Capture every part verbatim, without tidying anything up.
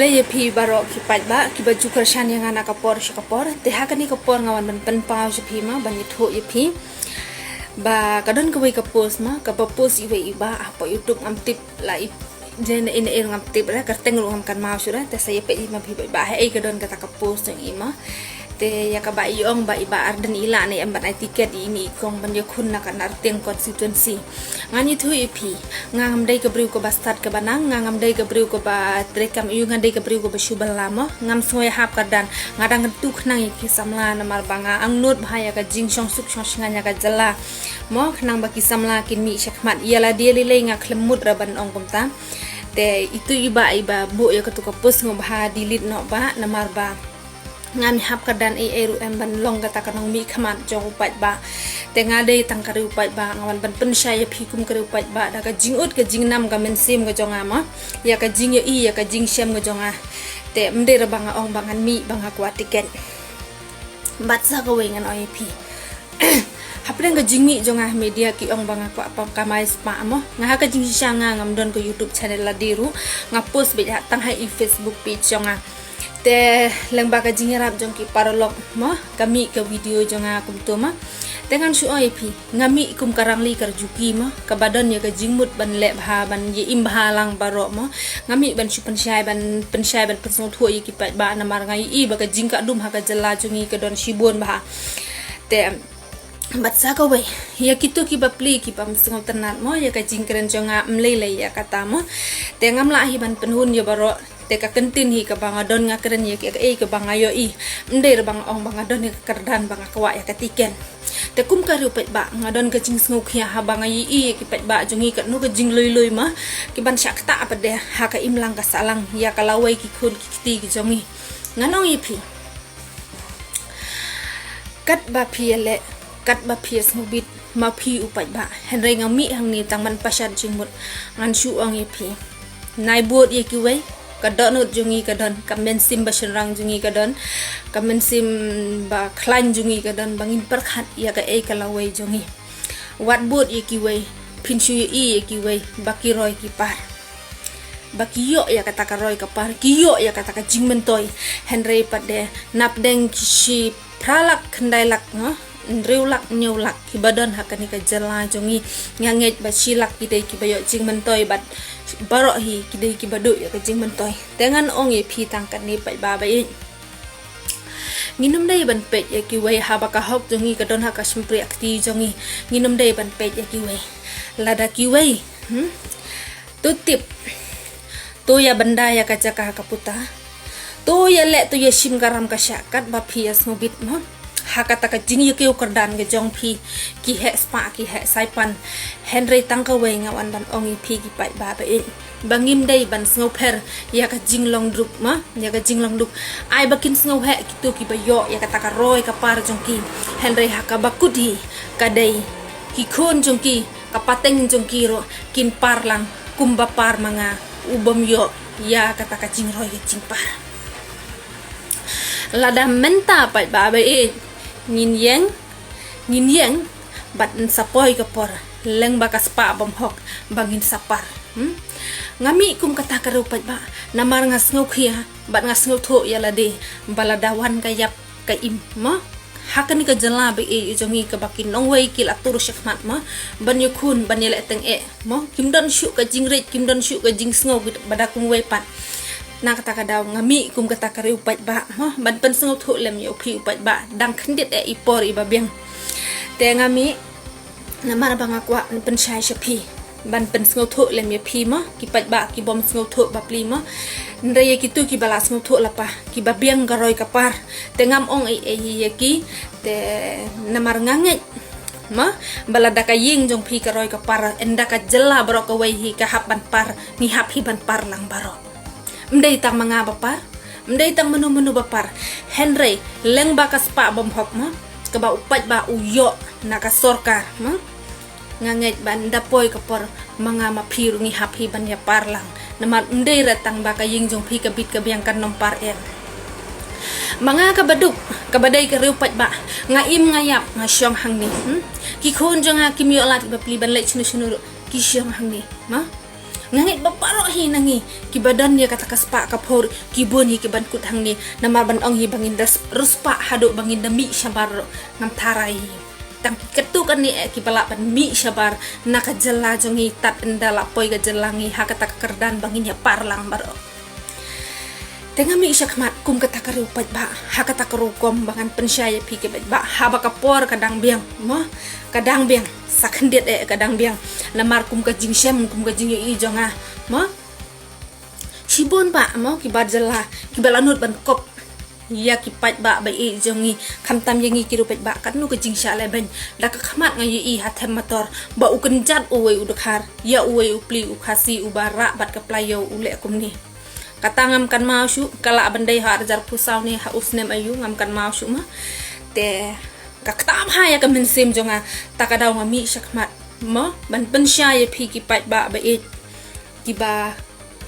Khublei ïa phi baroh ki paidbah kiba ju kyrshan ïa nga na ka por sha ka por. Te ha kane ka por nga wan ban pynpaw sha phi ma, ban ïathuh ïa phi ba ka don kawei ka post ma, kaba post iwei i bah hapoh YouTube, ngam tip la i, jen ine er ngam tip re, kyrteng ruh ngam kynmaw shuh re. Te sa ïa peit hi ma phi paidbah, haei ka don kata ka post jong i ma. Te ïa kaba i ong ba i Bah Ardent i lah ne em ban ai tiket ïa ine i kong ban ïakhun na ka Nartiang constituency. Ngan ïathuh ïa phi, nga ngam dei ka briew kaba stad kaba nang, nga ngam dei ka briew kaba treikam aiu, nga dei ka briew kaba shu bylla mo. Ngam sngew ïahap kyrdan, nga dang kyntu khnang ïa ki samla namar ba nga angnud bha ïa ka jingshong suk shong shngaiñ ïa ka jylla mo, khnang ba ki samla kin mih shakhmat. Ïa lade lei lei nga khlem mut re ban ong kumta. Te itu i bah iba buh ïa katu ka post, sngewbha delete noh bah, namar ba ngam ïahap kyrdan ei ei ruh em ban long kata ka nongmihkhmat jong u paidbah. Te nga dei tang ka riewpaidbah, nga wan ban pynshai ïa phi kum ka riewpaidbah da ka jingud ka jingnam ka mynsiem ka jong nga ma, ïa ka jingïohi ïa ka jingshem ka jong nga. Te ym dei re ba nga ong ba ngan mih ba nga kwah tiket. Bad sa kawei ngan ong ïa phi, hapdeng ka jingmih jong nga ha media ki ong ba nga kwah kamai spah mo. Nga ha ka jingshisha nga ngam don ka YouTube channel lade ruh, nga post beit tang ha i Facebook page jong nga. Te lyngba ka jingïarap jong ki paralok mo, ka mih ka video jong nga kumto ma. Te ngan shu ong ïa phi, nga mih kum ka rangli ka rjuki mo, kaba don ïa ka jingmut ban leh bha, ban ïa im bha lang baroh mo. Nga mih ban shu pynshai, ban pynshai, ban pynsngewthuh ïa ki paidbah namar nga ïohi ba ka jingkah dum ha ka jylla jong ngi ka don shibun bha. Te bad sa kawei, ïa kito kiba plie kiba ym sngewtynnat mo ïa ka jingkren jong nga, ym lei lei ïa kata mo. Te ngam lah hi ban pynhun ïa baroh. Te ka kyntien hi kaba nga don nga kren ïa kaei kaba nga ïohi. Ym dei re ba nga ong ba nga don ïa ka kyrdan ba nga kwah ïa ka tiket. Te kum ka riewpaidbah nga don ka jingsngewkhia haba nga ïohi ïa ki paidbah jong ngi katno ka jinglui lui ma, ki ban shah ktah pat de ha ka imlang ka sahlang ïa ka lawei ki khun ki kti ki jong ngi. Ngan ong ïa phi, katba phi ïaleh, katba phi ïasngewbit, ma phi u paidbah. Hynrei nga mih hangne tang ban pashat jingmut. Ngan shu ong ïa phi, nai bud ïa kiwei, ka dohnud jong ngi ka don, ka mynsiem ba shynrang jong ngi ka don, ka mynsiem ba khlaiñ jong ngi ka don, ba ngin pyrkhat ïa kaei ka lawei jong ngi. Wat bud ïa kiwei, phin shu ïohi ïa kiwei ba ki roi ki par, ba ki ïoh ïa kata ka roi ka par, ki ïoh ïa kata ka jingmyntoi. Hynrei pat de napdeng ki shi phra lak, khyndai lak, nga hynriew lak, hynñiew lak kiba don ha kane ka jylla jong ngi, nga ngeit ba shi lak ki dei kiba ïoh jingmyntoi bad baroh hi ki dei kiba duh ïa ka jingmyntoi. Te ngan ong ïa phi tang kane paidbah ba ïeit, ngin ym dei ban peit ïa kiwei haba ka hok jong ngi ka don ha ka shympriah kti jong ngi. Ngin ym dei ban peit ïa kiwei. Lada kiwei, hmm? To tip, to ïa bynda ïa ka jaka ka puta, to ïaleh, to ïashim ka ram ka shah, katba phi ïasngewbit mo ha kata ka jingïakiew kyrdan ka jong phi, ki heh spah ki heh saipan. Hynrei tang kawei nga wan ban ong ïa phi ki paidbah ba ïeit, ba ngim dei ban sngewpher ïa ka jinglong duk ma, ïa ka jinglong duk. Ai ba kin sngewheh kito kiba ïoh ïa kata ka roi ka par jong ki. Hynrei ha kaba kut hi ka dei ki khun jong ki, ka pateng jong ki ruh kin par lang kumba par ma nga u bym ïoh ïa kata ka jingroi ka jingpar. Lada mynta paidbah ba ïeit, ngin ïeng, ngin ïeng bad yn sa poi ka por, lyngba ka spah bymhok ba ngin sa par. Hmm? Nga mih kum kata ka riewpaidbah namar nga sngewkhia bad nga sngewthuh ïa lade ba lada wan ka ïap ka im mo, ha kane ka jylla ba ïeit jong ngi kaba ki nongwei ki la tur shakhmat mo, ban ïakhun, ban ïaleh tyngeh mo, kim don shuh ka jingrit, kim don shuh ka jingsngew ba da kumwei pat. Na kata ka daw nga mih kum kata ka riewpaidbah mo, ban pynsngewthuh lem ïa phi u paidbah, dang khyndiat eh i por iba biang. Te nga mih namar ba nga kwah pynshai sha phi, ban pynsngewthuh lem ïa phi mo, ki paidbah ki bym sngewthuh bapli mo. Hynrei ïa kito kiba la sngewthuh lypa, kiba biang ka roi ka par, te ngam ong ei ei ïa ki. Te namar nga ngeit mo, ba lada ka ïing jong phi ka roi ka par, ynda ka jylla baroh kawei hi ka hap ban par, ngi hap hi ban par lang baroh. Ym dei tang ma nga ba par, ym dei tang mano mano ba par. Hynrei lyngba ka spah bymhok mo, kaba u paidbah u ïoh na ka sorkar mo, nga ngeit ba ynda poi ka por, ma nga ma phi ruh ngi hap hi ban ïa par lang. Namar ym dei re tang ba ka ïing jong phi ka bit ka biang kan nym par em. Ma nga kaba duk, kaba dei ka riewpaidbah, nga im nga ïap nga shong hangne. Hmm? Ki khun jong nga kim ïoh lad bapli ban leit shano shano ruh, ki shong hangne. Ma? Nga ngeit ba baroh hi na ngi kiba don ïa kata ka spah ka phor ki bun hi kiban kut hangne, namar ban ong hi ba ngin da riewspah haduh ba ngin da mih shabar, ngam tharai hi. Tang ki katto katne eh kiba lah ban mih shabar na ka jylla jong ngi, tad ynda la poi ka jylla ngi ha kata ka kyrdan ba ngin ïa par lang baroh. Te nga mih shakhmat kum kata ka riew paidbah ha kata ka rukom ba ngan pynshai ïa phi ki paidbah, haba ka por ka dang biang, mo, ka dang biang, sa khyndiat eh ka dang biang. Namar kum ka jingshem, kum ka jingïohi jong nga, mo, shibun bah, mo, kiba jylla, kiba la nud ban kop ïa ki paidbah ba ïeit jong ngi, khamtam ïa ngi ki riew paidbah, katno ka jingshah lehbeiñ. Da ka khmat nga ïohi ha Them Mator ba u kynjat uwei u dkhar ïa uwei u pli u Khasi uba rah bad ka playo, u leh kumne. Kata ngam kynmaw shuh, ka lah ban dei ha arhajar arphew saw ne ha u snem aïu, ngam kynmaw shuh, mo. Te ka ktah bha ïa ka mynsiem jong nga, ta ka daw nga mih shakhmat, mo, ban pynshai ïa phi ki paidbah ba ïeit kiba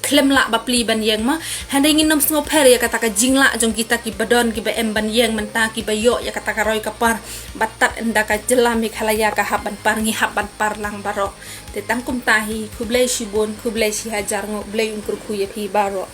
khlem lah ba pli ban ïeng, mo. Hynrei ngin ym sngewpher ïa kata ka jinglah jong kita kiba don, kiba em ban ïeng mynta, kiba ïoh ïa kata ka roi ka par, ba tad ynda ka jylla Meghalaya ka hap ban par, ngi hap ban par lang baroh. Te tang kumta hi, khublei shibun, khublei shihajar nguh, Blei un kyrkhu ïa phi baroh.